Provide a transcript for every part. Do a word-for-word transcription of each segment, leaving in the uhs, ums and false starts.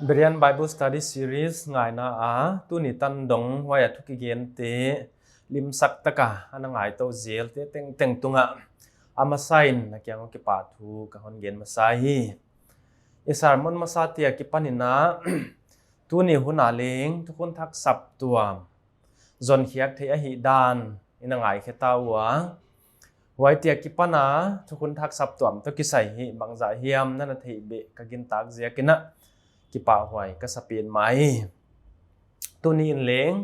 Berean Bible Study Series ngaina a tuni tan dong huai a thu kigente limsak taka ana ngaitou zelte tengteng tungah a masa in na kiang uah kipahthu ka hon gen masa hi. I sermon masa te akipanin a tuni hun a leng Thukhun Thak saptuam zonkhiak theih ahihdan i na ngaikhe ta ua. Huaite akipan a Thukhun Thak saptuam toh kisai hi bangzah hiam na na theih beh ka gintak ziakin a kipahhuai ka sa petmah hi. Tuni in leng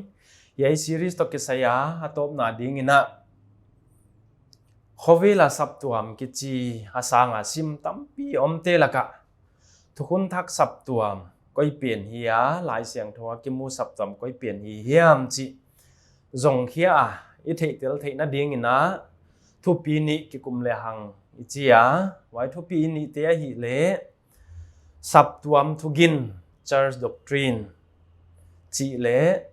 hiai series toh kisai a a tawpna dingin a khovel a saptuam kichi a sanga sim tampi omte laka Thukhun Thak saptuam koi pen hi a, Laisiangthou a kimu saptuam koi pen hi hiam chih zongkhia a i theihtel theihna dingin a thupi nih kikum lehang i chi a. Huai thupi nihte ahihleh saptuam thugin, church doctrine, chih leh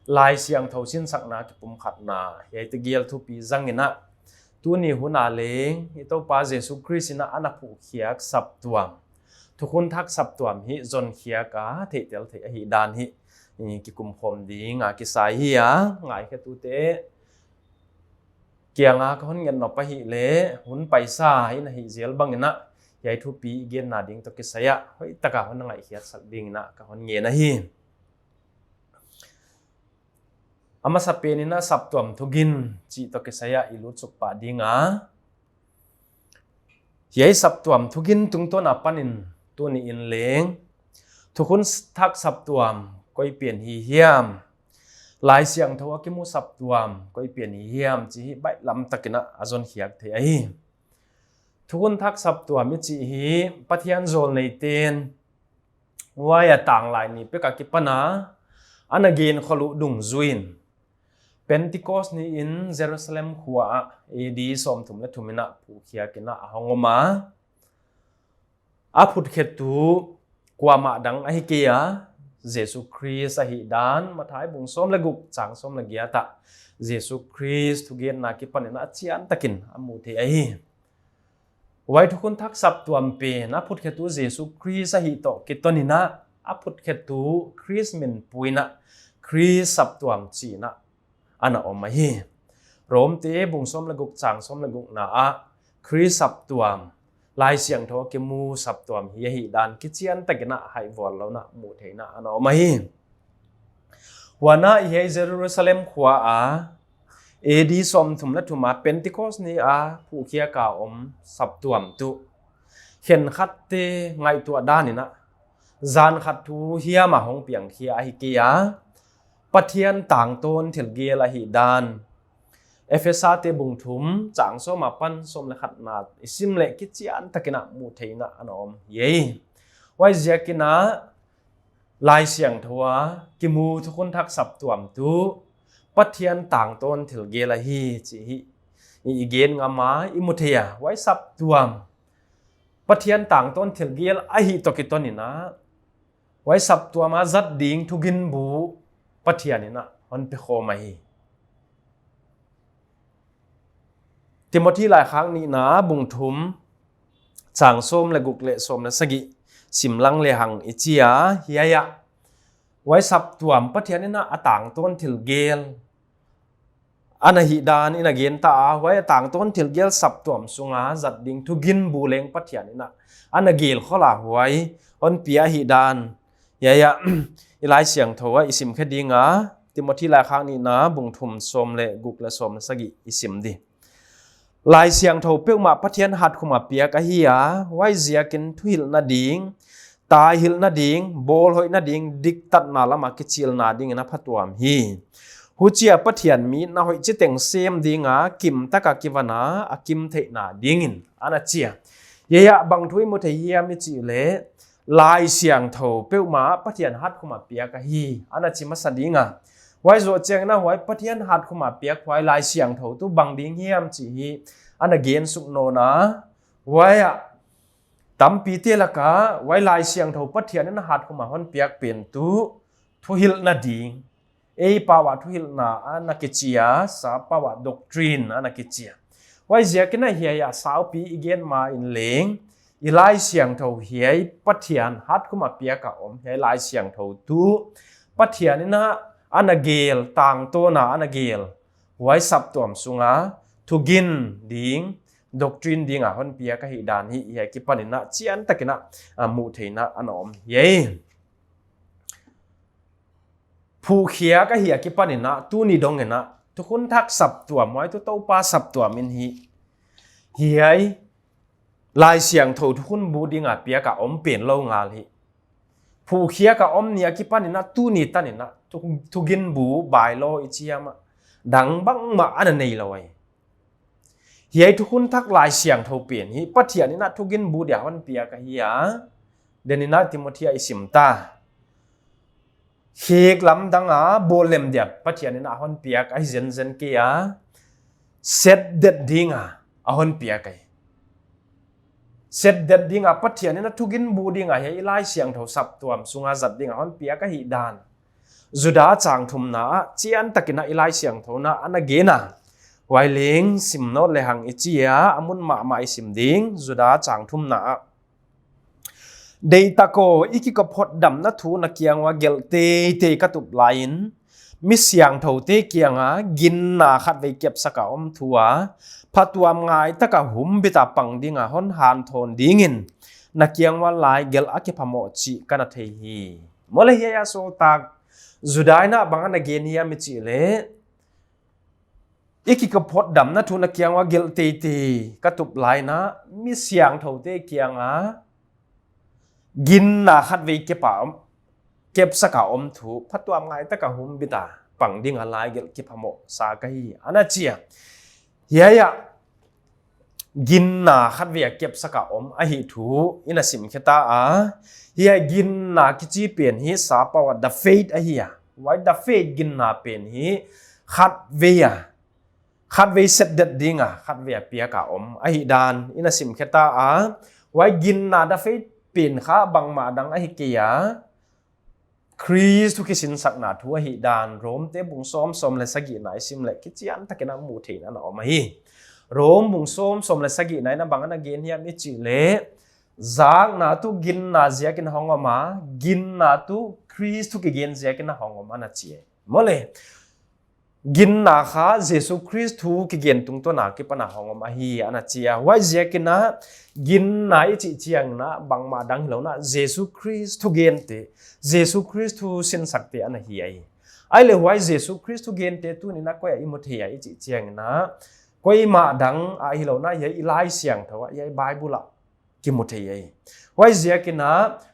Laisiangthou sinsakna kipumkhatna, hiaite gel thupi zangin a tuni hun a leng i Toupa Jesu Khrist in a ana phuhkhiak saptuam, Thukhun Thak saptuam hi zonkhiak a theihtel theih ahihdan hi kikum khawm ding a kisai hi a. Ngaikhetute kianga ka hon ngen nop ahihleh hun paisa in a hih zel bangin a hiai thupi i genna ding toh kisai a hoihtaka hon na ngaihkhiatsak dingin a ka hon ngen ahi. A masapen in a saptuam thugin chih toh kisai a i lutsuk pah ding a, hiai saptuam thugin tungtawn apanin tuni in leng Thukhun Thak saptuam koi pen hi hiam, Laisiangthou a kimu saptuam koi pen hi hiam chih hi baihlam takin a zonkhiak theih ahi. Thukhun Thak saptuam i chih hi Pathian zawlneiten huai a tanglai ni pek akipan a ana gen khol uh dungzuiin Pentecost ni in Jerusalem khua ah A D sawmthum leh thum in a phuhkhiak in a hong om a, a phutkhetu kuamah dang ahi kei a, Jesu Khrist ahihdan Matthai bung sawm leh guk chang sawm leh giat ah Jesu Khrist thugenna kipan in a chiantakin a mu thei ahi. Huai Thukhun Thak saptuam pen a phutkhetu Jesu Khrist ahih toh kitonin a, a phutkhetu Khrist min puin a Khrist saptuam chiin a ana om ahi. Romte bung sawm leh guk chang sawm leh gukna ah Khrist saptuam, Laisiangthou a kimu saptuam hi ahihdan kichiantakin a haihvual louin a muh theihna ana om ahi. Huan a hiai Jerusalem khua a A D sawmthum leh thum a Pentecost ni a phuhkhiak a om saptuam tuh khenkhatte ngaihtuah danin a zan khat thu hiam a hong piangkhia ahi kei a, Pathian tangtawn thilgel ahihdan Ephesate bung thum chang sawm apan sawm leh khatna i sim leh kichiantakin a muh theihna ana om hi. Huaiziakin a Laisiangthou a kimu Thukhun Thak saptuam tuh Pathian tangtawn thilgel ahi chih hi i gen ngam a i mu thei a. Huai saptuam Pathian tangtawn thilgel ahih toh kitonin a huai saptuam a zat ding thugin bu Pathian in a hon pe khawm ahi. Timothi laikhak nihna bung thum chang sawm leh guk leh sawm leh sagih sim lang lehang i chi a, hiai ah huai saptuam Pathian in a tangtawn thilgel ana hihdan in a gen ta a, huai a tangtawn thilgel saptuam sunga zat ding thugin bu leng Pathian in a ana gel khol a, huai hon pia ahihdan hiai ah i Laisiangthou ah i sim khe ding a, Timothi laikhak nihna bung thum sawm leh guk leh sawm leh sagih i sim di. Laisiangthou peuhmah Pathian hatkhum a piak ahi a, huaiziakin thuhilhna ding, taihilhna ding, bawlhoihna ding, diktatna lam a kichilna dingin a phatuam hi. Huchia Pathian mi na hoih chiteng sem ding a kimtaka kivan a a kim theihna dingin, ana chi a. Hiai ah bang thu i mu thei hiam i chih leh Laisiangthou peuhmah Pathian hatkhum a piak ahi, ana chi masa ding a. Huai zoh chiangin a huai Pathian hatkhum a piak huai Laisiangthou tuh bang ding hiam chih hi ana gen suk nawn a. Huai ah tampite laka huai Laisiangthou Pathian in a hatkhum a hon piak pen tuh thuhilhna ding, ei pau a thuhilhna ana kichi a, sap pau a doctrine ana kichi a. Huaiziakin a hiai ah saupi i gen ma in leng I Laisiangthou hiai Pathian hat khum a piak a om hiai Laisiangthou tuh Pathian in a ana gel, tangtawn a ana gel, huai saptuam sunga thugin ding, doctrine ding a hon piak ahihdan hi hiai kipan in a chiantak in a, a, muh theih in a ana om hi. Phuhkhiak ahih a kipan in a tuni dong in a Thukhun Thak saptuam, huai tuh Toupa saptuam in hi, hiai Laisiangthou thukhun bu ding a piak a om pen lou ngal hi. Phuhkhiak a om ni a kipan in a tuni tan in a thu-, thugin bu, bylaw i chi hiam a, dang bangmah ana nei lou hi. Hiai Thukhun Thak Laisiangthou pen hi Pathian in a thugin bu dia hon piak ahi a. Deni in a Timothi a i sim ta. Khek lamdang a bawl lem dia Pathian in a hon piak ahi zenzen kei a. Setdet ding a, a hon piak ahi. Setdet ding a Pathian in a thugin bu ding a hiai i Laisiangthou saptuam sunga zat ding a hon piak ahihdan Juda chang thumna ah chiantak in a i Laisiangthou in a ana gen a. Huai leng sim nawn lehang i chi a, a mun mahmah i sim ding, Juda chang thumna ah. Deihtak aw, i kikop hotdamna thu na kiang ua gelh teitei ka tup lai in, mi siangthoute kiang a ginna khatvei kepsak a om thu a, phatuamngai tak a humbit a pang ding a hon hanthawn ding in, na kiang ua lai gelh a kiphamoh chih ka na thei hi. Maw leh hiai a sawltak Juda in a bang ana gen hiam i chih leh, i kikop hotdamna thu na kiang ua gelh teitei ka tup lai in a, mi siangthoute kiang a ginna khatvei kep a om, kepsak a om thu, phatuamngai tak a humbit a pang ding a lai gelh kiphamoh sa ka hi, ana chi a. Hiai ah ginna khatvei a kepsak a om ahih thu i na sim khe ta a. Hiai ginna kichi pen hi sappau a the faith ahi a. Huai the faith ginna pen hi khatvei a, khatvei setdet ding a, khatvei a piak a om ahihdan i na sim khe ta a. Huai ginna the faith pen kha bangmah dang ahi kei a, Khrist thu kisinsakna thu ahihdan Rom te bung sawm, sawm leh sagihna i sim leh kichiantak in a muh theih in a om ahi. Rom bung sawm, sawm leh sagihna in a bang ana gen hiam i chih leh, zakna tuh ginna ziak in a hong om a, ginna tuh Khrist thu kigen ziak in a hong om, ana chi. Maw leh, ginna kha Jesu Khrist thu kigen tungtawn a kipan a hong om ahi, ana chi a. Huaiziak in a ginna i chih chiang in a bangmah dang hilou in a Jesu Khrist thugente, Jesu Khrist thu sinsakte ana hi ahi. Ahihleh huai Jesu Khrist thugente tuni in a koi ah i mu thei a i chih chiang in a, koimah dang ah hilou in a hiai i Laisiangthou ah, hiai Bible ah kimu thei ahi. Huaiziak in a,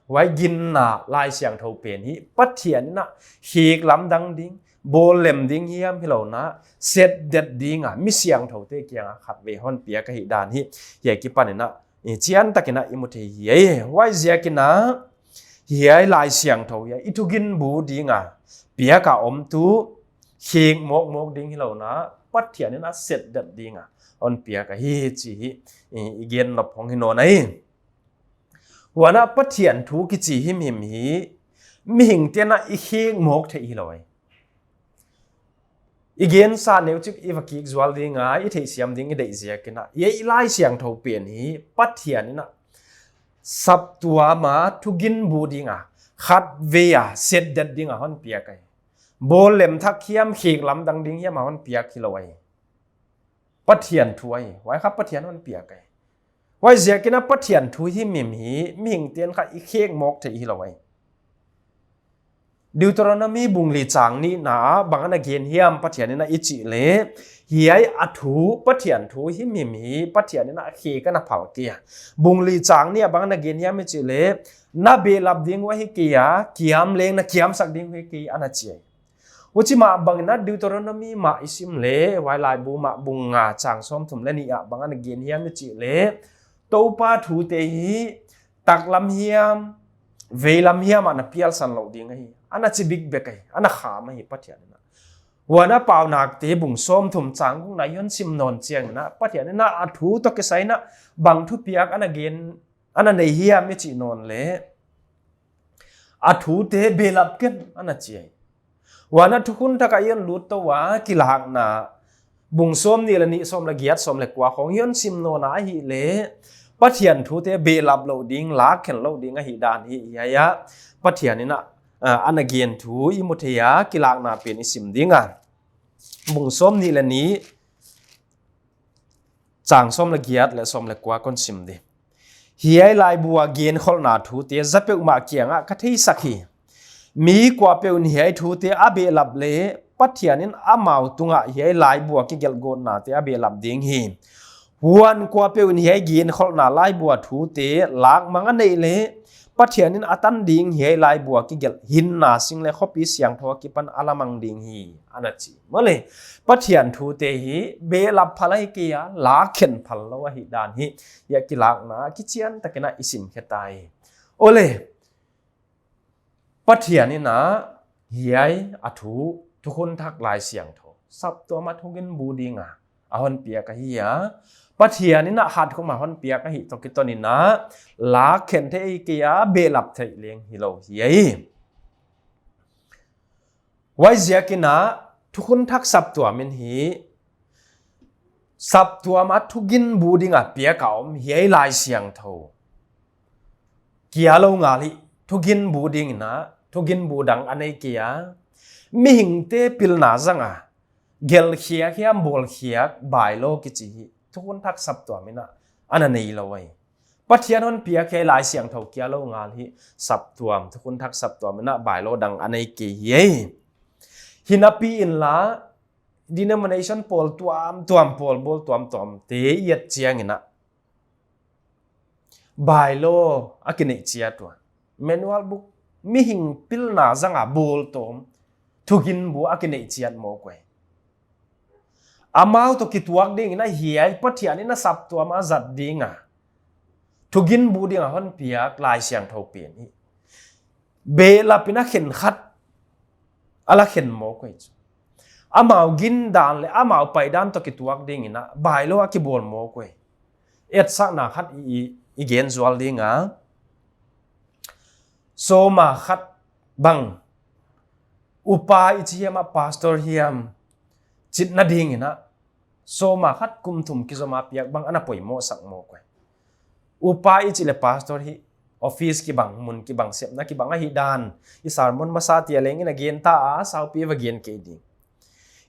huai ginna Laisiangthou pen hi Pathian in a khek lamdang ding, bawl lem ding hiam hilou in a, setdet ding a mi siangthoute kiang a khatvei hon piak ahihdan hi, hiai kipan in a, i chiantak in a i mu thei hi. Huaiziak in a, hiai Laisiangthou hiai i thugin bu ding a piak a om tuh khek mawkmawk ding hilou in a, Pathian in a setdet ding a hon piak ahi chih hi, i, i gen nop hong hi nawn ahi. Huan a Pathian thu kichi himhim hi mihingte'n a i khek mawk theih hilou ahi. I gensa neuchik i va kik zual ding a, i theihsiam ding i deih ziak in a, hiai i Laisiangthou pen hi Pathian in a saptuam a thugin bu ding a khatvei a setdet ding a hon piak ahi. Bawl lem thak hiam, khek lamdang ding hiam a hon piak hilou ahi. Pathian thu ahi, huai kha Pathian hon piak ahi. Huaiziak in a Pathian thu himhim hi mihingte'n kha i khek mawk theih hilou ahi. Deuteronomy bung li chang nihna ah bang ana gen hiam Pathian in a i chih leh, hiai a thu, Pathian thu himhim hi Pathian in a khek ana phal kei a. Bung li chang nih ah bang ana gen hiam i chih leh, na behlap ding uh ahi kei a, kiam leng na kiamsak ding uh ahi kei, ana chi ahi. Huchi mah bang in a Deuteronomy mah i sim leh, huai laibu mah bung nga chang sawmthum leh nih ah bang ana gen hiam i chih leh, Toupa thute hi taklam hiam, veilam hiam ah na pialsan lou ding ahi, ana chi bikbek ahi, ana kham ahi Pathian in a. Huan a Paunakte bung sawmthum chang gukna i hon sim nawn chiang in a, Pathian in a a thu toh kisai in a bang thupiak ana gen, ana nei hiam i chih nawn leh, a thute behlap ken, ana chi ahi. Huan a Thukhun Thak ah i hon lut tou a, Kilakna bung sawmnih leh nih, sawm leh giat, sawm leh kua khong i hon sim nawn a ahihleh, Pathian thute behlap lou ding, lakkhen lou ding ahihdan hi hiai a Pathian in a, ah, ana gen thu i mu thei a, Kilakna pen i sim ding a. Bung sawmnih leh nih, chang sawm leh giat leh sawm leh kua kon sim di. Hiai laibu a genkholhna thute za peuhmah kiangah ka theisak hi. Mi kuapeuh in hiai thute a behlap leh Pathian in amau tungah hiai laibu a kigelh gawtnate a behlap ding hi. Huan kuapeuh in hiai genkholhna laibu a thute lakmang a neih leh Pathian in a tan ding hiai laibu a kigelh hinna sing leh khopi siangthou akipan a la mang ding hi, ana chi. Mahleh, Pathian thute hi behlap phal ahi kei a, lakkhen phal lou ahihdan hi hiai Kilakna kichian takin a i sim khe ta hi. Aw leh, Pathian in a hiai a thu, thukhun thak Laisiangthou saptuam a thugin bu ding a a hon piak ahi a, Pathian in a hat khum a hon piak ahi toh kiton in a, lakkhen theih ahi kei a, behlap theih leng hilou hi ahi. Huaiziakin a thukhun thak saptuam in hi, saptuam a thugin bu ding a piak a om hiai Laisiangthou kia lou ngal hi, thugin bu ding in a, thugin bu dang a nei kei a, mihingte pilna zang a gelh khiak hiam bawl khiak bylaw kichi hi thukhun thak saptuam in a ana nei lou ahi. Pathian hon piak hiai Laisiangthou kia lou ngal hi saptuam, thukhun thak saptuam in a bylaw dang a nei kei hi ahi. Hinapi in la, denomination pawl tuamtuam, pawl bawl tuamtuam te i et chiang in a, bylaw a kineih chiat ua, manual book, mihing pilna zang a bawl tawm thugin bu a kineih chiat mawk uh. Amau toh kituak ding in a hiai Pathian in a saptuam a zat ding a thugin bu ding a hon piak Laisiangthou pen hi behlap in a khenkhat a la khen mawk uh chu. Amau gindan leh amau paidan toh kituak ding in a bylaw a kibawl mawk uh. Etsakna khat i, i, i gen zual ding a, sawma khat bang upa i chi hiam a pastor hiam chitna ding in a, sawma khat kum thum kizom a piak bang ana poimoh sak mawk uh. Upa i chih leh pastor hi office kibang, mun kibang, sepna kibang ahihdan i sermon masa tia leng in a gen ta a, saupi va gen kei ding.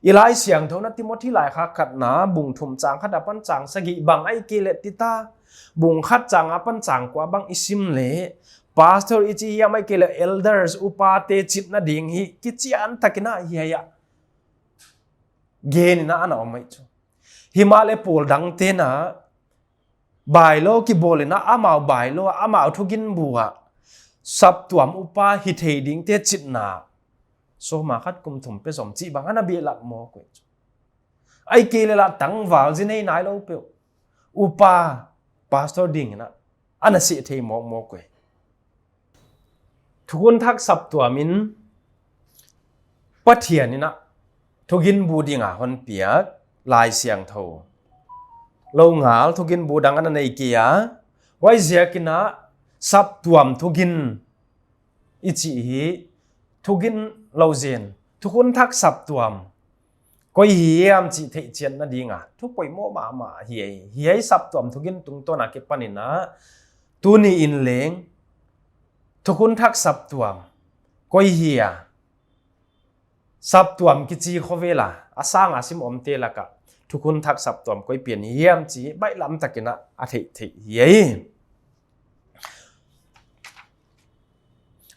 I Laisiangthou na Timothy laikhak khatna bung thum chang khat apan chang sagih bang ahihkeileh tita, bung khat chang apan chang kua bang i sim leh, pastor i chi hiam ahihkeileh elders, upate chitna ding hi kichian takin a hiai a gen in a ana om ahi chu. Himahleh pawl dangte'n a bylaw kibawl in a, amau bylaw a, amau thugin bu a saptuam upa hi thei dingte chitna sawma khat kum thum pezom chih bang ana behlap mawk uh. Ahihkeileh la tangval zi nei nailou peuh upa, pastor ding in a ana seh thei mawkmawk uh. Thukhun thak saptuam in Pathian in a thugin bu ding a hon piak Laisiangthou lou ngal thugin bu dang ana nei kei a. Huaiziakin a saptuam thugin i chih hi thugin lou zen, thukhun thak saptuam koi hiam chih theihchianna ding a thu poimoh mahmah ahi. Hiai saptuam thugin tungtawn akipan in a, tuni in leng thukhun thak saptuam koi hia, saptuam kichi khovel a a sang a sim omte lak a thukhun thak saptuam koi pen hiam chih baihlam takin a a theih theih hi.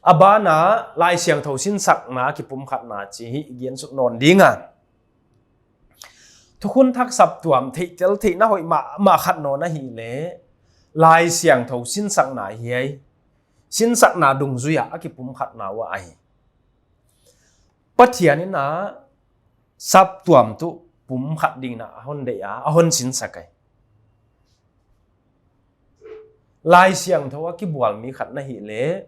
A ban a Laisiangthou sinsakna kipumkhatna chih hi gen suk nawn ding a, thukhun thak saptuam theihtel theihna hoih mahmah khat nawn ahihleh Laisiangthou sinsakna hiai, sinsakna dungzui a a kipumkhatna uh ahi. Pathian in a saptuam tuh pumkhat ding in a hon deih a, a hon sinsak ahi. Laisiangthou a kibual mi khat na hihleh,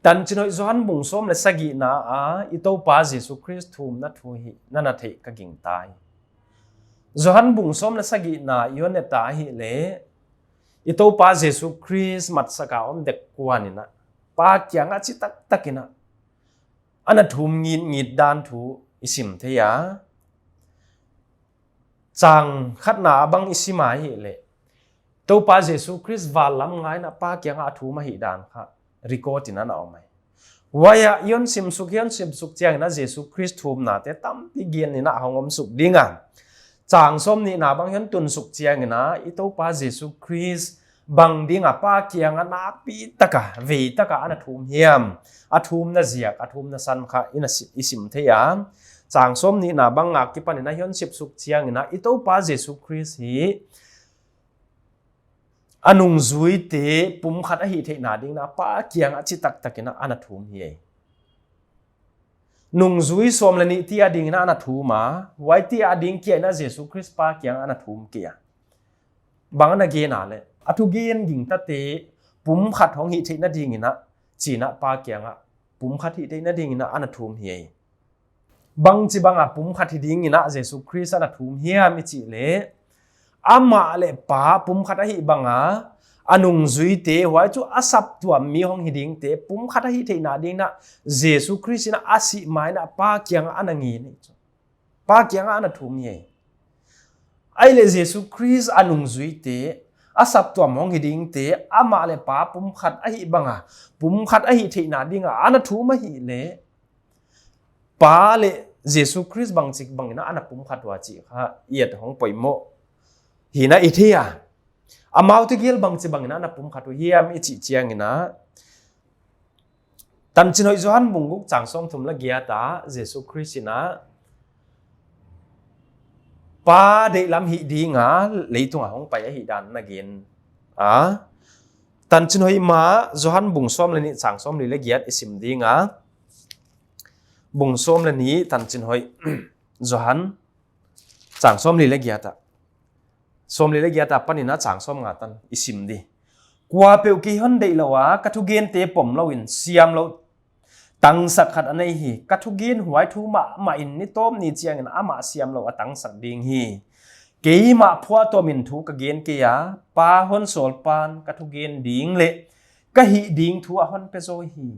Tanchinhoih Johan bung sawm leh sagihna a i Toupa Jesu Khrist thumna thu hi na na theih ka gingta hi. Johan bung sawm leh sagihna i hon et a ahihleh, i Toupa Jesu Khrist matsak a om dek kuan in a, Pa kiang a chi taktak in a ana thum ngitngit dan thu i sim thei a. Chang khatna a bang i sim a ahihleh, Toupa Jesu Khrist van lam ngaina Pa kianga a thum ahihdan kha record in ana om ahi. Huai a i hon simsuk, i hon simsuk chiangin a Jesu Khrist thumnate tampi gen in a hong omsuk ding a. Chang sawmnihna bang i hon tunsuk chiangin a i Toupa Jesu Khrist bang dinga Pa kianga nakpi taka, vei taka ana thum hiam, a thumna ziak, a thumna san kha i na si-, i sim thei a. Chang sawmnihna bang a kipanin a i hon simsuk chiangin a i Toupa Jesu Khrist hi a nungzuite pumkhat ahih theihna dingin a Pa kianga chi taktakin a ana thum hi. Nungzui sawm leh nih te adingin a ana thum a, huaite ading kia in a Jesu Khrist Pa kianga ana thum kei a. Bang ana gen a leh, a thugen gingtate pumkhat hong hih theihna dingin a, chi in a Pa kianga pumkhat hih theihna dingin a ana thum hi. Bangchibang a pumkhat hi dingin a Jesu Khrist ana thum hiam i chih leh, amah leh Pa pumkhat ahih banga, a nungzuite, huai chu a saptuam mi hong hi dingte pumkhat ahih theihna dingin a Jesu Khrist in a sih main a Pa kianga ana ngen hi chu. Pa kianga ana thum hi. Ahihleh Jesu Khrist a nungzuite, a saptuam hong hi dingte, amah leh Pa pumkhat ahih banga, pumkhat ahih theihna dinga ana thum ahihleh, Pa leh Jesu Khrist bangchibangin a ana pumkhat ua chih kha i et hong poimoh hi in a i thei a. Amaute gel bangchibangin a ana pumkhat uh hiam i chih chiangin a, Tanchinhoih Johan bung guk chang sawmthum leh giat a Jesu Khrist in a Pa deihlam hih dinga leitunga hong pai ahihdan ana gen a. Tanchinhoih ma Johan bung sawm leh nih chang sawmli leh giat i sim ding a. Bung sawm leh nih Tanchinhoih Johan chang sawmli leh giat a. Sawmli leh giat apanin a chang sawmnga tan i sim di. Kuapeuh kei hon deih lou a, ka thugente pom louin siamlouh tangsak khat a nei hi. Ka thugen huai thu mahmah in ni tawp ni chiangin amah siamlouh a tangsak ding hi. Keimah phuahtawmin thu ka gen kei a, Pa hon sawlpan ka thugen ding leh ka hih ding thu a hon pe zaw hi.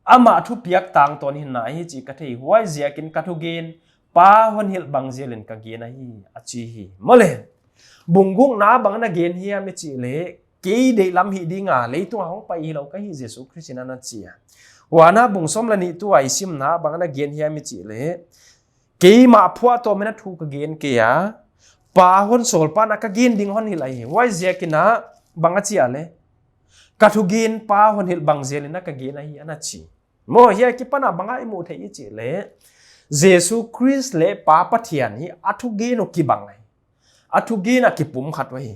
Amah thupiak tangtawn hi in a hi chih ka thei, huaiziakin ka thugen Pa hon hilh bang zelin ka gen ahi, a chi hi. Maw leh, bung gukna bang ana gen hiam i chih leh, kei deihlam hih dinga leitunga hong pai hilou ka hi, Jesu Khrist in ana chi a. Huan a bung sawm leh nih tua i simna bang ana gen hiam i chih leh, keimah phuahtawmin a thu ka gen kei a, Pa hon sawlpan a ka gen ding hon hilh ahi. Huaiziakin a bang a chi a leh, ka thugen Pa hon hilh bang zelin a ka gen ahi, ana chi. Maw, hiai akipan a bang a i muh theih i chih leh, Jesu Khrist leh Pa Pathian hi a thugen uh kibang ahi. A thugen a kipumkhat uh ahi.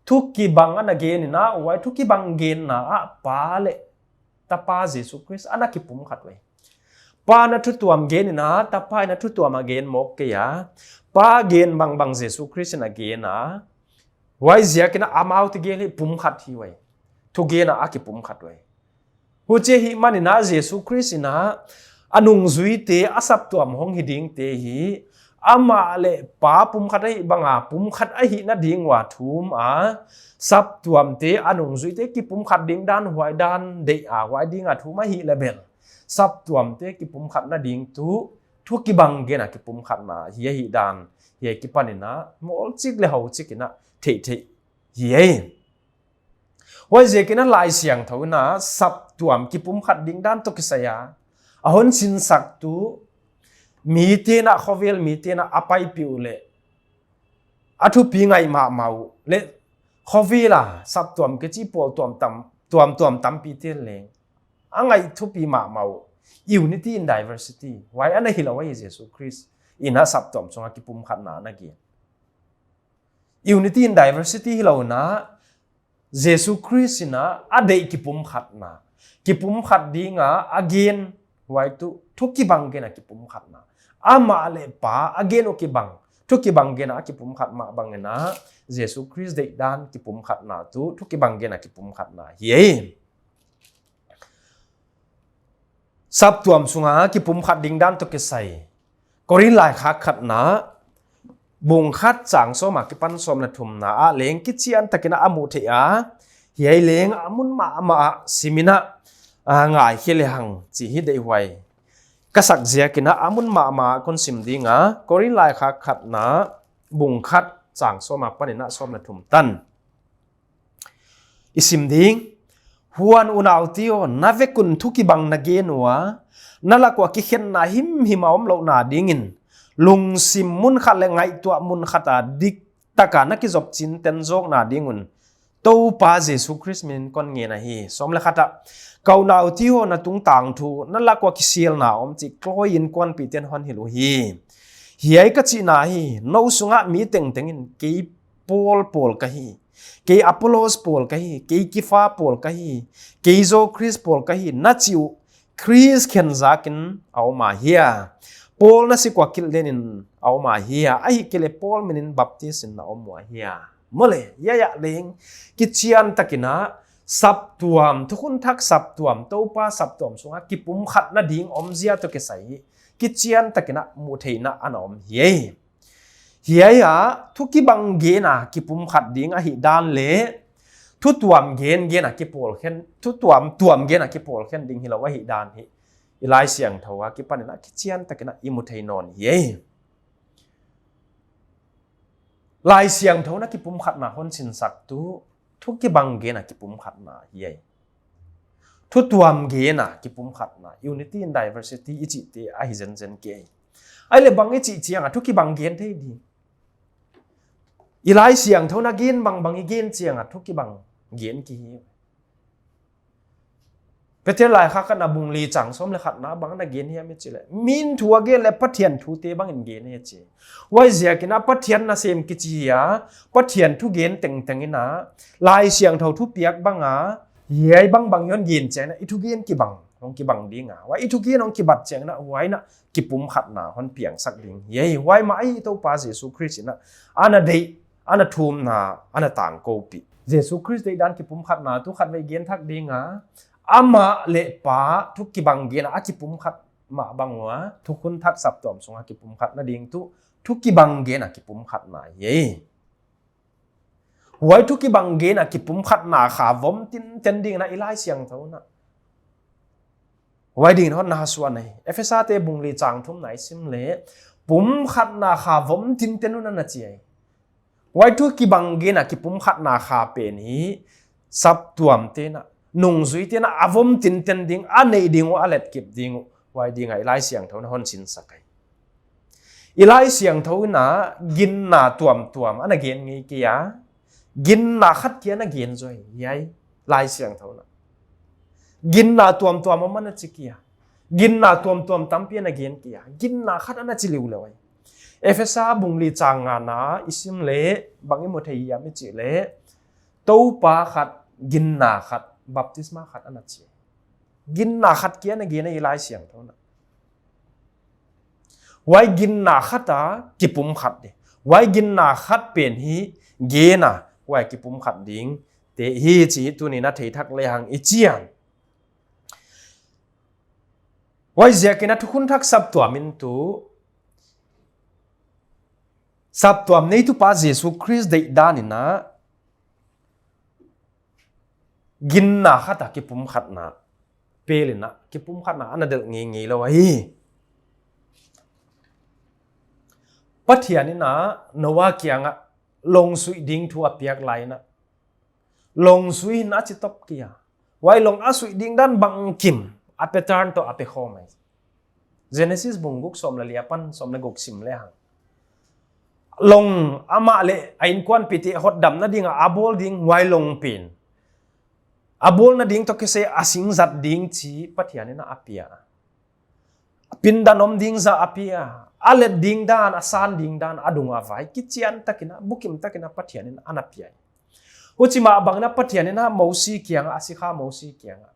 Thu kibang ana gen in a, huai thu kibang genna ah Pa leh Tapa Jesu Khrist ana kipumkhat uh ahi. Pa in a thu tuam gen in a, Tapa in a thu tuam a gen mawk kei a. Pa gen bangbang Jesu Khrist in a gen a. Huaiziakin a amaute gel hi pumkhat hi uh ahi. Thugen a a kipumkhat uh ahi. Huchi ahihmanin a Jesu Khrist in a, a nungzuite, a saptuam hong hi dingte hi, amah leh Pa pumkhat ahih banga, pumkhat ahihna ding ua thum a, saptuamte, a nungzuite kipumkhat ding dan, huai dan deih a, huai dinga thum ahih leh bel, saptuamte kipumkhatna ding tuh thu kibang gen a kipumkhatna hi ahihdan, hiai akipanin a, mawlchik leh hauchik in a theihtheih hi ei. Huaiziakin a Laisiangthou in a saptuam kipumkhat ding dan toh kisai a, a hon sinsaktu mite'n a, khovel mite'n a a paipih uh leh, a thupi ngaih mahmah uh leh, khovel a saptuam kichi pawl tuamtuam, tuamtuam tampite'n leng a ngaih thupi mahmah uh, unity in diversity, huai ana hilou ahi Jesu Khrist in a saptuam sunga kipumkhatna ana gen. Unity in diversity hilou in a, Jesu Khrist in a a deih kipumkhatna, kipumkhat dinga a gen, huai tuh thu kibang gen a kipumkhatna. Amah leh Pa a gen uh kibang, thu kibang gen a kipumkhat mah bangin a, Jesu Khrist deihdan kipumkhatna tuh thu kibang gen a kipumkhatna hi ei. Saptuam sunga kipumkhat ding dan toh kisai, Korin laikhak khatna, bung khat chang sawm akipan sawm leh thumna ah leng kichiantakin a muh theih a, hiai leng a mun mahmah a sim in a, a ngaikhe lehang chih hi deihhuai ka sak ziakin a, a mun mahmah kon sim ding a, Korin laikhak khatna, bung khat chang sawm apanin a sawm leh thum tan. I sim ding. Huan unaute aw, na vek un thu kibang na gen ua, na lak ua kikhenna himhim a omlouhna dingin, lungsim mun khat leh ngaihtuah mun khat a diktak a na kizop chinten zawkna ding un, Toupa Jesu Khrist min in kon ngen ahi. Sawm leh khat ah, ka unaute aw, na tungtang thu, na lak ua kisialna om chih Chloe innkuanpihten hon hilh uhi. Hiai ka chihna hi, nou sungah mi tengteng in kei Paul pawl ka hi, kei Apollos pawl ka hi, kei Kipha pawl ka hi, kei zaw Khrist pawl ka hi, na chih uh Khrist khen zakin a om ahia? Paul na sik ua kilhden in a om ahia? Ahihkeileh Paul min in baptis in na om uh ahia? Maw leh, hiai ah leng, kichiantakin a saptuam, thukhun thak saptuam, Toupa saptuam sunga kipumkhatna ding omzia toh kisai hi, kichiantakin a muhtheihna ana om hi. Hiai ah, thu kibang gen a kipumkhat ding ahihdan leh, thu tuam gen gen a kipawl khen, thu tuam tuam gen a kipawl khen ding hilou ahihdan hi, i Laisiangthou akipan in a kichiantakin a i muthei nawn hi. Laisiangthou in a kipumkhatna hon sinsak tuh, thu kibang gen a kipumkhatna hi. Thu tuam gen a kipumkhatna, unity in diversity i chihte ahi zenzen kei. Ahihleh bang i chih chiang a thu kibang gen thei di? I Laisiangthou in a gen bangbang i gen chiang a thu kibang gen ki hi. Peter laikhak khatna bung li chang sawm leh khatna bang ana gen hiam i chih leh, min thu a gen leh Pathian thute bangin gen hi chi. Huaiziakin a Pathian nasem kichi a, Pathian thugen tengteng in a, Laisiangthou thupiak bang a, hiai bangbang hon gen chiang in a, i thugen kibang, hong kibang ding a. Huai i thugen hong kibat chiang in a, huai in a kipumkhatna hon piangsak ding hi. Huai mah ahi Toupa Jesu Khrist in a, ana deih, ana thumna, ana tangkoupih. Jesu Khrist deihdan kipumkhatna tuh khatvei gen thak ding a, amah leh Pa thu kibang gen a kipumkhat mah bang ua, thukhun thak saptuam sunga kipumkhatna ding tuh, thu kibang gen a kipumkhatna hi. Huai thu kibang gen a kipumkhatna kha vom tinten ding in a i Laisiangthou in a, huai dingin hon na suan ahi. Ephesate bung li chang thumna i sim leh, pumkhatna kha vom tinten un ana chi ahi. Huai thu kibang gen a kipumkhatna kha pen hi, saptuamte'n a, nungzuite'n a, a vom tinten ding, a neih ding uh, a letkip ding uh, huai ding a i Laisiangthou in a hon sinsak ahi. I Laisiangthou in a ginna tuamtuam ana gen ngei kei a, ginna khat kia ana gen zaw hi, hiai Laisiangthou in a. Ginna tuamtuam om ana chi kei a, ginna tuamtuam tampi ana gen kei a, ginna khat ana chi liuleu ahi. Ephesa bung li chang ngana i sim leh, bang i muthei hiam i chih leh, Toupa khat, ginna khat, baptisma khat ana chi. Ginna khat kia ana gen ahi Laisiangthou in a. Huai ginna khat a kipumkhat di. Huai ginna khat pen hi gen a, huai kipumkhat dingte hi chih tuni'n a theithak lehang i chi a. Huaiziakin a thukhun thak saptuam in tuh, saptuam neitu Pa Jesu Khrist deihdan in a, ginna khat a kipumkhatna, pel in a, kipumkhatna ana delh ngeingei lou ahi. Pathian in a Noah kiang a long suih ding thu a piak lai in a, long sui in a chi top kei a. Huai long a suih ding dan bangkim, a pattern toh a pe khawm ahi. Genesis bung guk sawm leh li apan sawm leh guk sim lehang. Long amah leh a innkuanpihte hotdamna ding a a bawl ding huai long pen, a bawlna ding toh kisai a sing zat ding chih Pathian in a pia. Pindan om ding zah a pia, a let ding dan, a san ding dan, a dung a vai, kichiantakin a, bukim takin a Pathian in ana pia. Huchi mah bangin a Pathian in a Mosi kiang a, a sikha Mosi kiang a,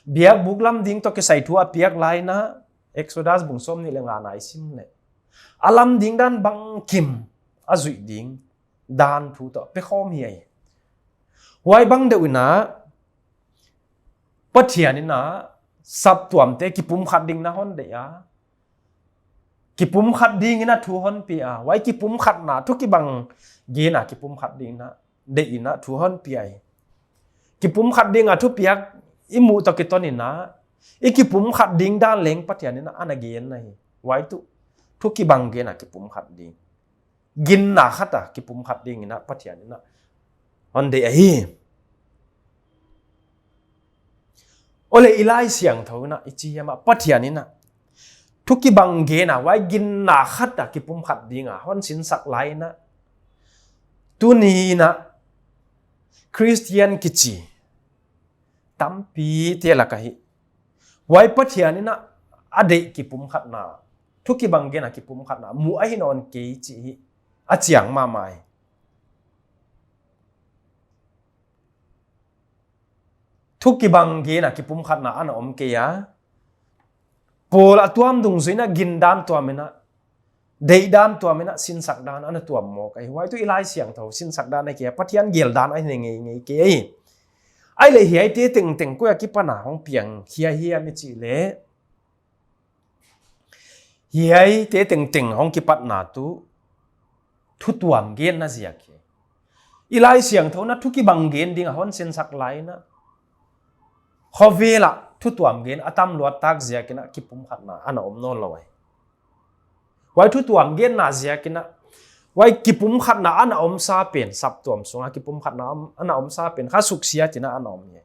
biakbuk lam ding toh kisai thu a piak lai in a, Exodus bung sawmnih leh ngana i sim leh, a lam ding dan bangkim a zuih ding dan thu toh pe khawm hi ahi. Huai bang deuh in a, Pathian in a saptuamte kipumkhat dingin a hon deih a, kipumkhat dingin a thu hon pia a. Huai kipumkhatna thu kibang gen a kipumkhat dingin a deih in a thu hon pia ahi. Kipumkhat ding a thupiak i muh toh kiton in a, i kipumkhat ding dan leng Pathian in a ana gen ahi. Huai tuh thu kibang gen a kipumkhat ding, ginna khat a kipumkhat dingin a Pathian in a hon deih ahi. Ole i Laisiangthou in a i chi hiam a Pathian in a thu kibang gen a, huai ginna khat a kipumkhat ding a hon sinsak lai in a, tuni in a Christian kichi tampi te lak ah hi, huai Pathian in a a deih kipumkhatna, thu kibang gen a kipumkhatna mu ahi nawn kei chih hi a chiang mahmah hi. Thu kibang gen a kipumkhatna ana om kei a, pawl a tuam dungzui in a gindan tuam in a, deihdan tuam in a, sinsakdan ana tuam mawk ahi. Huai tuh i Laisiangthou sinsakdan ahi kei a, Pathian geldan ahi ngeingei kei ahi. Ahihleh hiaite tengteng koi a kipan a hong piang khia hiam i chih leh, hiaite tengteng hong kipatna tuh thu tuam genna ziak hi. I Laisiangthou in a thu kibang gen ding a hon sinsak lai in a, khovel ah thu tuam gen a tam luat tak ziak in a kipumkhatna ana om nawnlou ahi. Huai thu tuam genna ziak in a, huai kipumkhatna ana omsa pen, saptuam sung a kipumkhatna om, ana omsa pen kha suksiat in a ana om hi.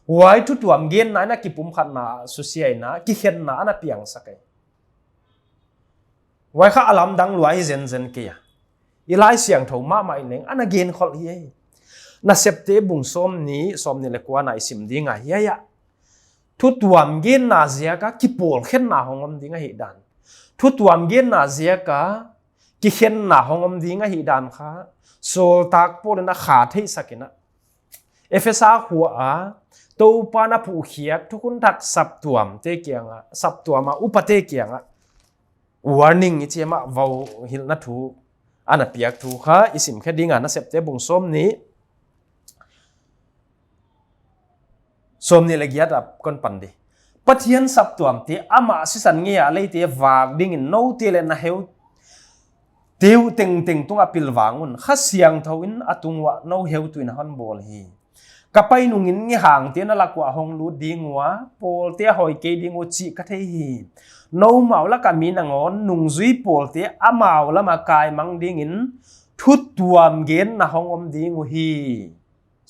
Huai thu tuam genna in a kipumkhatna susia in a kikhenna ana piangsak ahi. Huai kha a lamdang lua hi zenzen kei a, i Laisiangthou mahmah in leng ana gen khol hi ahi. Nasepte bung sawmnih, sawmnih leh kua na i sim ding a, hiai ah thu tuam genna ziak a kipawlkhenna hong om ding ahihdan, thu tuam genna ziak a kikhenna hong om ding ahihdan kha sawltak Paul in a kha theihsak in a, Ephesa khua a Toupa'n a phuhkhiak thukhun thak saptuamte kiang a, saptuam a upate kiang a warning i chi hiam a, vauhilhna thu ana piak thu kha i sim khe ding a, Nasepte bung sawmnih, sawmnih leh giat ah kon pan di. Pathian saptuamte amah sisan ngei a leite vak ding in noute leh na heute uh tengteng tung ah pilvang un. Kha Siangthou in a tung uah nou heutu in hon bawl hi. Ka pai nung in ngihangte na lak uah hong lut ding ua, pawlte a hawikei ding uh chih ka thei hi. Noumau lak a mi nangawn nungzui pawlte amau lam a kaimang ding in thu tuam genna hong om ding uhi.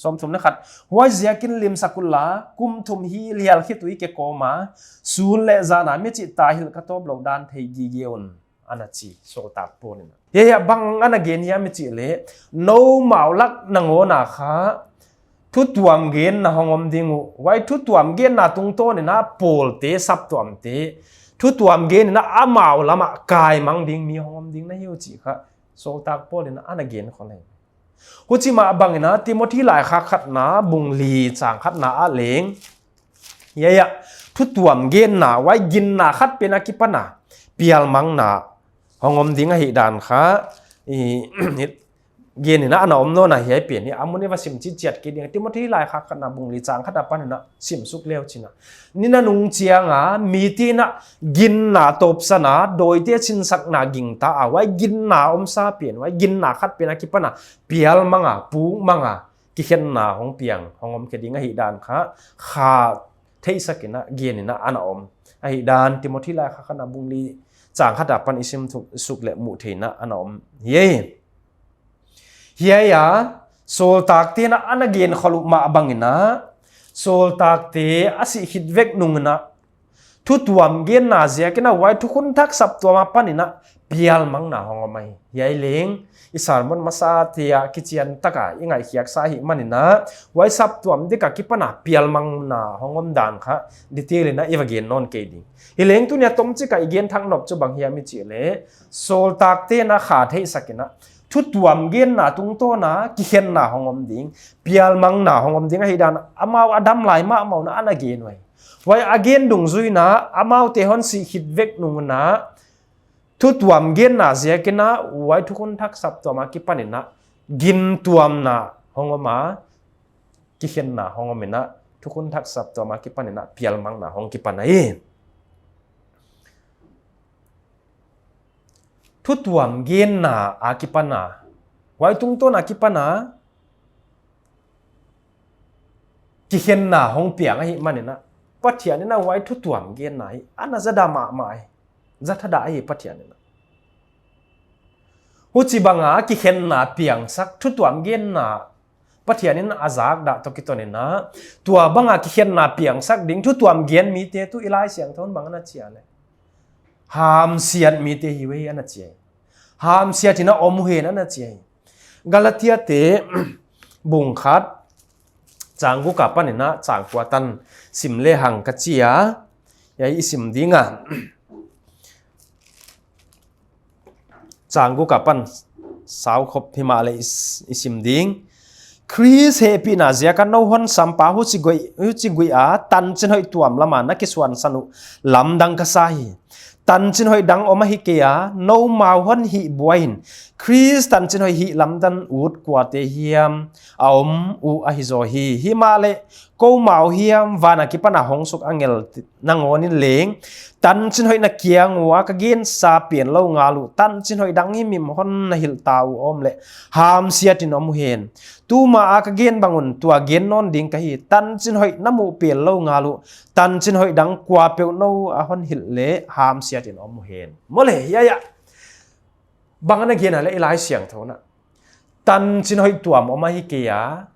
Sawmthum leh khat. Huaiziak in limsak un la, kum thum hi lial khit uh i ke kawm a, sun leh zan a mi chih tahilh ka tawp louh dan thei gige un, ana chi sawltak Paul in a. Hiai ah bang ana gen hiam i chih leh, noumau lak nangawn a kha thu tuam genna hong om ding uh. Huai thu tuam genna tungtawn in a pawlte, saptuamte thu tuam gen in a amau lam a kaimang ding mi hong om ding na hi uh chih kha sawltak Paul in a ana gen khol hi. Huchi mah bang in a Timothy laikhak khatna bung li chang khatna ah leng, hiai ah thu tuam genna, huai ginna khat pen a kipan a pialmangna hong om ding ahihdan kha i gen in a ana om nawn a, hiai pen hi a mun i va sim chitchiat kei ding. Timothy laikhak khatna bung li chang khat apan in a sim suk le uchin a, ni nanung chiang a mite in a ginna tawpsan a, dawite sinsakna gingta a, huai ginna omsa pen, huai ginna khat pen a kipan a pialmang a, pukmang a, kikhenna hong piang hong om khe ding ahihdan kha kha theihsak in a gen in a ana om. Ahihdan Timothy laikhak khatna bung li chang khat apan i sim suk leh muh theih in a ana om hi. Hiai ah sawltakte in a ana gen khol uh mah bang in a, sawltakte a sih khit vek nung in a thu tuam genna ziak in a huai thukhun thak saptuam apan in a pialmangna hong om ahi. Hiai leng i sermon masate ah kichian tak a i ngaihkhiak sa ahihman in a, huai saptuam dik a kipan a pialmangna hong om dan kha detail in a i va gen nawn kei ding. Hileng tuni a tomchik a i gen thak nop chu bang hiam i chih leh, sawltakte in a kha theihsak in a thu tuam genna tungtawn a kikhenna hong om ding, pialmangna hong om ding ahihdan amau a dam lai mahmah un a ana gen uhi. Huai a gen dungzui in a amaute hon sih khit vek nung in a thu tuam genna ziak in a huai thukhun thak saptuam a kipan in a gintuamna hong om a, kikhenna hong om in a thukhun thak saptuam a kipan in a pialmangna hong kipan ahi. Thu tuam genna a kipan a, huai tungtawn a kipan a kikhenna hong piang ahihman in a, Pathian in a huai thu tuam genna hi ana zada mahmah hi, zathada ahi Pathian in a. Huchibang a kikhenna piangsak thu tuam genna Pathian in a zak dah toh kiton in a, tua bang a kikhenna piangsak ding thutuam gen mite tuh i Laisiangthou in bang ana chi a leh, hamsiat mite hi uh ahi ana chi a. Hamsiat in a om uh hen ana chi a. Galatia te bung khat, chang guk apan in a chang kua tan sim lehang ka chi a. Hiai i sim ding a. Chang guk apan sau khop himahleh i s-, i sim ding. Khrist hehpihna ziak a nou hon sampa huchi guih, huchi guih a tanchinhoih tuam lam a na kisuansan uh lamdang ka sa hi. Tanchinhoih dang om ahi kei a, noumau hon hihbuai in Khrist tanchinhoih hihlamdan ut kuate hiam a om uh ahi zaw hi. Himahleh koumau hiam van a kipan a hong suk angel nangawn in leng tanchinhoih na kiang ua ka gensa pen lou ngal uh tanchinhoih dang himhim hon na hilh ta uh om leh, hamsiat in om uh hen. Tuma a ka gen bang un tua gen nawn ding ka hi, tanchinhoih na muh pen lou ngal uh tanchinhoih dang kuapeuh nou a hon hilh leh hamsiat in om uh hen. Maw le, hiai a bang ana gen a leh i Laisiangthou in a, tanchinhoih tuam om ahi kei a,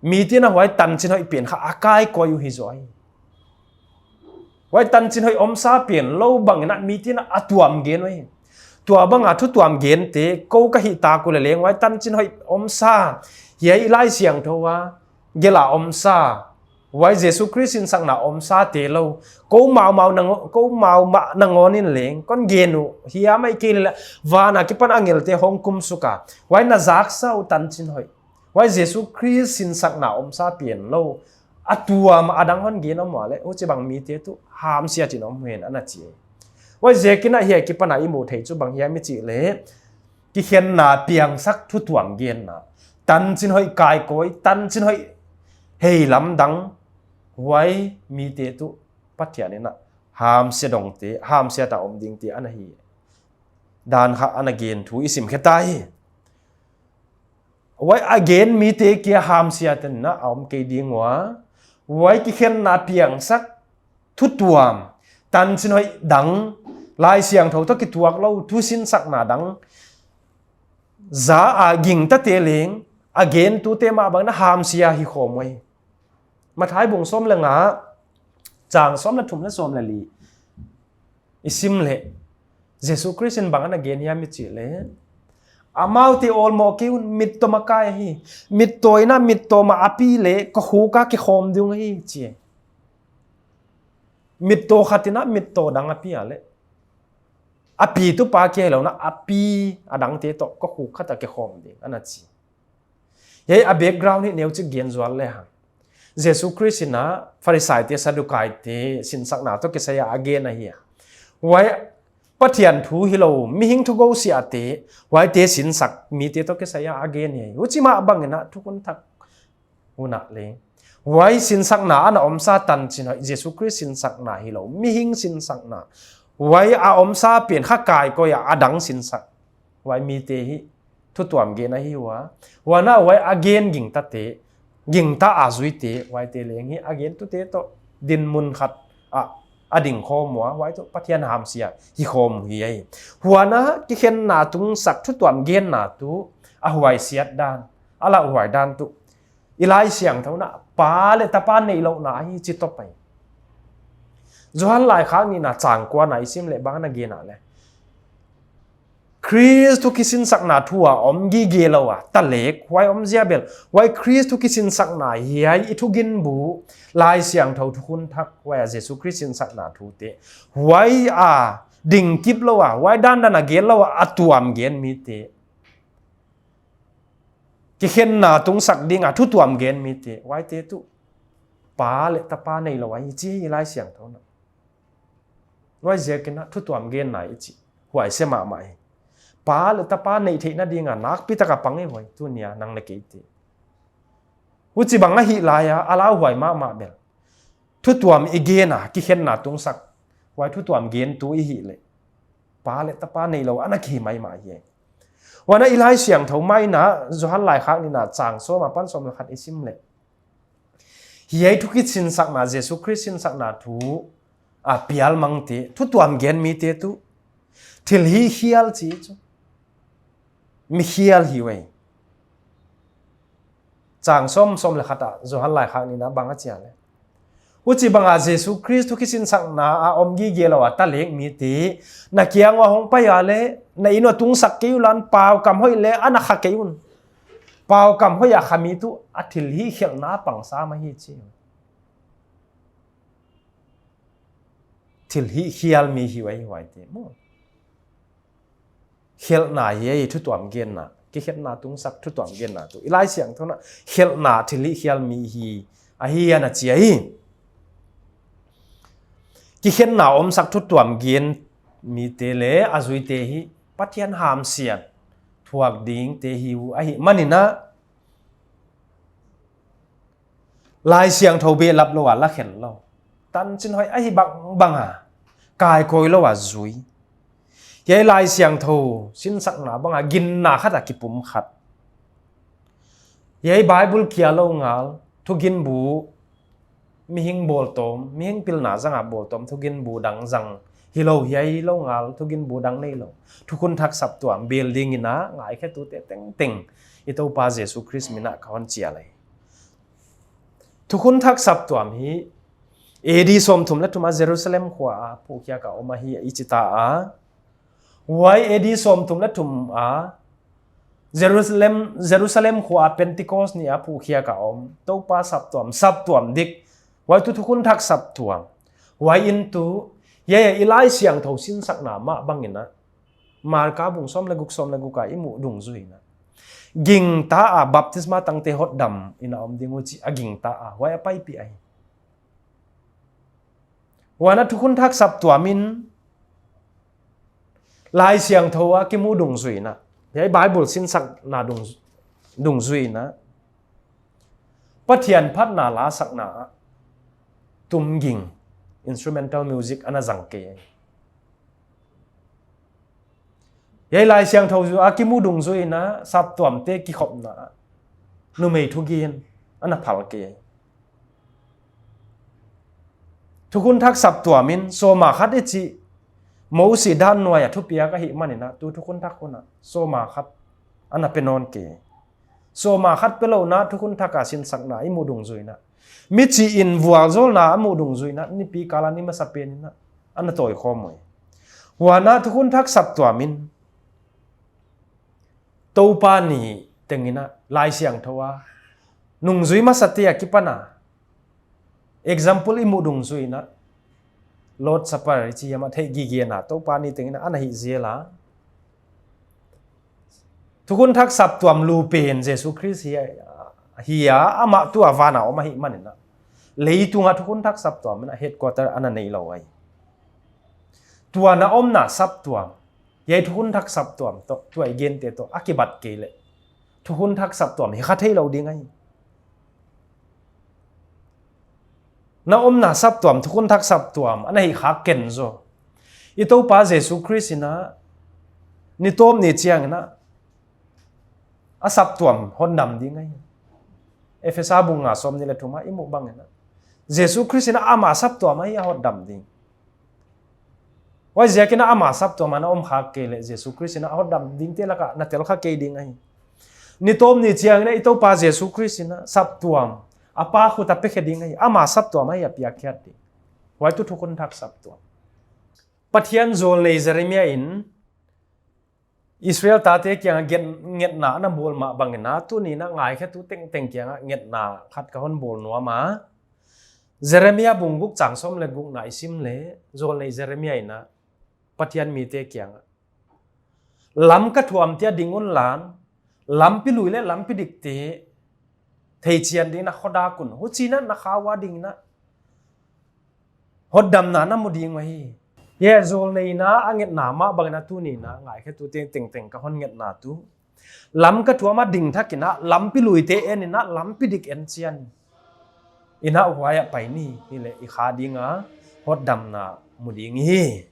mite'n a huai tanchinhoih pen kha a kaikawi uh hi zaw hi. Huai tanchinhoih omsa pen lou bang in a mite'n a tuam gen uh hi. Tua bang a thutuam gente kou ka hih tak uh leh leng huai tanchinhoih omsa, hiai i Laisiangthou a gelh a omsa, huai Jesu Khrist sinsakna omsa te lou, koumau mah nangaw-, koumau mah nangawn in leng kon gen uh hiam, ahihkeileh van a kipan angel te hong kum suk a huai na zaksa uh tanchinhoih, huai Jesu Khrist sinsakna omsa pen lou a tuam a dang hon gen om ua leh, huchibang mite tuh hamsiat in om uh hen ana chi. Huaiziakin a hiai a kipan a i muh theih chu bang hiam i chih leh, kikhenna piangsak thutuam genna, tanchinhoih kaikawi, tanchinhoih hihlamdang, huai mite tuh Pathian in a hamsia dongte, hamsiat a om dingte ana hi dan kha ana gen thu i sim khe ta hi. Huai a gen mite kia hamsiat in a om kei ding ua, huai kikhenna piangsak thutuam, tanchinhoih dang, Laisiangthou toh kituak lou thu sinsakna dang za a gingtate leng, a gentute mah bang in a hamsia hi khawm uh hi. Matthai bung sawm leh nga, chang sawm leh thum leh sawm leh li i sim leh, Jesu Khrist in bang ana gen hiam i chih leh, amaute awlmoh kei un, mittaw mah kai hi, mittaw in a mittaw mah a pi leh kokhuk a kikhawm ding uh hi chi. Mittaw khat in a mittaw dang a pi a leh, a pitu pa kia hilou in a, a pi a dangte toh kokhuk khat a kikhawm ding ana chi. Hiai a background hi neuchik gen zual lehang, Jesu Khrist in a Pharisaite, Sadukaite sinsakna toh kisai a a gen ahi a. Huai Pathian thu hilou, mihing thu gosiahte, huaite sinsak mite toh kisai a a gen hi. Huchi mah bang in a thukhun thak hun a leng, huai sinsakna ana omsa tanchinhoih, Jesu Khrist sinsakna hilou, mihing sinsakna, huai a omsa pen kha kaikawi a, a dang sinsak, huai mite hi thutuam gen ahi ua. Huan a huai a gen gingtate, gingta a zuite, huaite leng hi a gentute toh dinmun khat a, a ding khawm ua, huai tuh Pathian hamsia hi khawm uh hi ahi. Huan a kikhenna tungsak thutuam genna tuh a huaisiat dan, a lauhuai dan tuh i Laisiangthou in a Pa leh Tapa neihlouhna hi chi toh pai. Johan laikhak nihna chang kuana i sim leh bang ana gen a leh, Khrist thu kisinsakna thu a om gige lou a talek, huai omzia bel, huai Khrist thu kisinsakna hiai i thugin bu, Laisiangthou thukhun thak, huai a Jesu Khrist sinsakna thute, huai a ding kip lou a, huai dandan a gen lou a, a tuam gen mite, kikhenna tungsak ding a thutuam gen mite, huaite tuh Pa leh Tapa neilou ahi chi hi Laisiangthou in a. Huaiziakin a thutuam genna i chih huaisia mahmah hi. Pa leh Tapa neih theihna ding a nakpi tak a pang i hi tuni a nang leh keite. Huchibang ahih lai a, a lauhuai mahmah bel, thutuam i gen a kikhenna tungsak, huai thutuam gentu i hih leh Pa leh Tapa neilou ana kihi maimah hi. Huan a i Laisiangthou mah in a Johan laikhak nihna chang sawm apan sawm leh khat i sim leh, hiai thu kisinsakna, Jesu Khrist sinsakna thu a pialmangte, thutuam gen mite tuh thilhih khial chi chu, mi khial hi uh ahi. chang sawm, sawm leh khat ah Johan laikhak nihna bang a chi a leh, huchibang a Jesu Khrist thukhisakna a om gige lou a talek mite na kiang uah hongpai a leh, na inn uah tungsak kei unla, paukam hoih leh ana kha kei un. Paukam hoih a kha mi tuh a thilhih khelhna pangsa mah hi chi. Thilhih khial mi hi uai, huaite maw. Khelhna hi ei, thutuam genna, kikhelhna tungsak thutuam genna tuh i Laisiangthou ah khelhna thilhih khial mi hi ahi ana chi ahi. Kikhelhna omsak thutuam gen mite leh a zuite hi Pathian hamsiat thuak dingte hi uh ahihmanin ah, Laisiangthou behlap lou a la khen lou, tanchin hoih ahi bangbang a, kaikawi lou a zui. Hiai Laisiangthou sinsakna bang a ginna khat a kipumkhat. Hiai Bible kia lou ngal, thuginbu, mihing bawltawm, mihing pilna zang a bawltawm thuginbu dang zang hilou, hiai lou ngal thuginbu dang neilou, thukhun thak saptuam bel dingin ah ngaikhetute tengteng i Toupa Jesu Khrist min ah ka hon chial ahi. Thukhun thak saptuam hi A D sawmthum leh thum a Jerusalem khua a phuhkhiak a om ahi i chi ta a. Huai A D sawmthum leh thum a Jerusalem, Jerusalem khua a Pentecost ni a phuhkhiak a om Toupa saptuam, saptuam dik, huai tuh thukhun thak saptuam. Huai in tuh, hiai i Laisiangthou sinsakna mah bangin ah, Marka bung sawm leh guk, sawm leh guk a i muh dungzuiin ah, gingta a baptisma tangte hotdam in a om ding uh chih a gingta a, huai a paipih ahi. Huan ah thukhun thak saptuam in Laisiangthou a kimu dungzuiin ah, hiai Bible sinsakna dung, dungzuiin ah, Pathian phatna la sakna ah tumging, instrumental music ana zang kei. Hiai Laisiangthou a kimu dungzuiin ah saptuamte kikhopna ah numei thugen ana phal kei. Thukhun thak saptuam in sawma khat i chih Mosi dan nuai a thupiak ahihmanin ah, tu thukhun thak hun ah sawma khat ana pe nawn kei. Sawma khat pe lou in ah thukhun thak a sinsakna i muh dungzuiin ah, michih in vualzawlna a muh dungzuiin ah, nipi kal a ni masapen in ah ana tawi khawm uh. Huan ah thukhun thak saptuam in Toupa ni tengin ah Laisiangthou a nungzui masate akipan a, example i muh dungzuiin ah, Lord Supper i chi hiam a theih gigena Toupa ni tengin ah ana hih zel a. Thukhun thak saptuam lu pen Jesu Khrist hi a, hi a, amah tuh a van a om ahihmanin ah, leitung a thukhun thak saptuam in ah headquarter ana neilou ahi. Tua na omna saptuam, hiai thukhun thak saptuam toh, tua i gente toh a kibat kei leh, thukhun thak saptuam hi kha theilou ding ahi. Na omna saptuam, thukhun thak saptuam ana hi khak ken zaw, i Toupa Jesu Khrist in ah ni tawp ni chiangin ah a saptuam hotdam ding ahi. Efesa bung nga sawmnih leh thum a i muh bangin ah, Jesu Khrist in ah ama saptuam ahi a hotdam ding. Huaiziakin ah ama saptuam a na om khak kei leh Jesu Khrist in ah a hotdam dingte lak ah na tel kha kei ding ahi. Ni tawp ni chiangin ah i Toupa Jesu Khrist in ah saptuam a Pa khut a pe khe ding ahi. Ama saptuam ahi a piak khiat ding. Huai tuh thukhun thak saptuam. Pathian zawlnei Jeremia in Israel tate kiang a nget, ngetna ana bawl mah bangin ah, tuni'n ah ngaikhetu tengteng kiang ah ngetna khat ka hon bawl nuam a. Jeremia bung guk chang sawm leh gukna i sim leh, zawlnei Jeremia in ah Pathian mite kiang ah, lam ka thuamte ah ding unla, lampi lui leh lampi dikte theichian dingin ah khodak un, huchiin ah na kha ua dingin ah hotdamna na mu ding uh ahi. Hiai zawlnei in ah a ngetna mah bangin ah tuni'n ah ngaikhetu tengteng ka hon ngetna tuh, lam ka thuam a ding thak in ah, lampi luite en in ah, lampi dik en chian in ah huai ah pai ni, hileh i kha ding a hotdamna mu ding hi.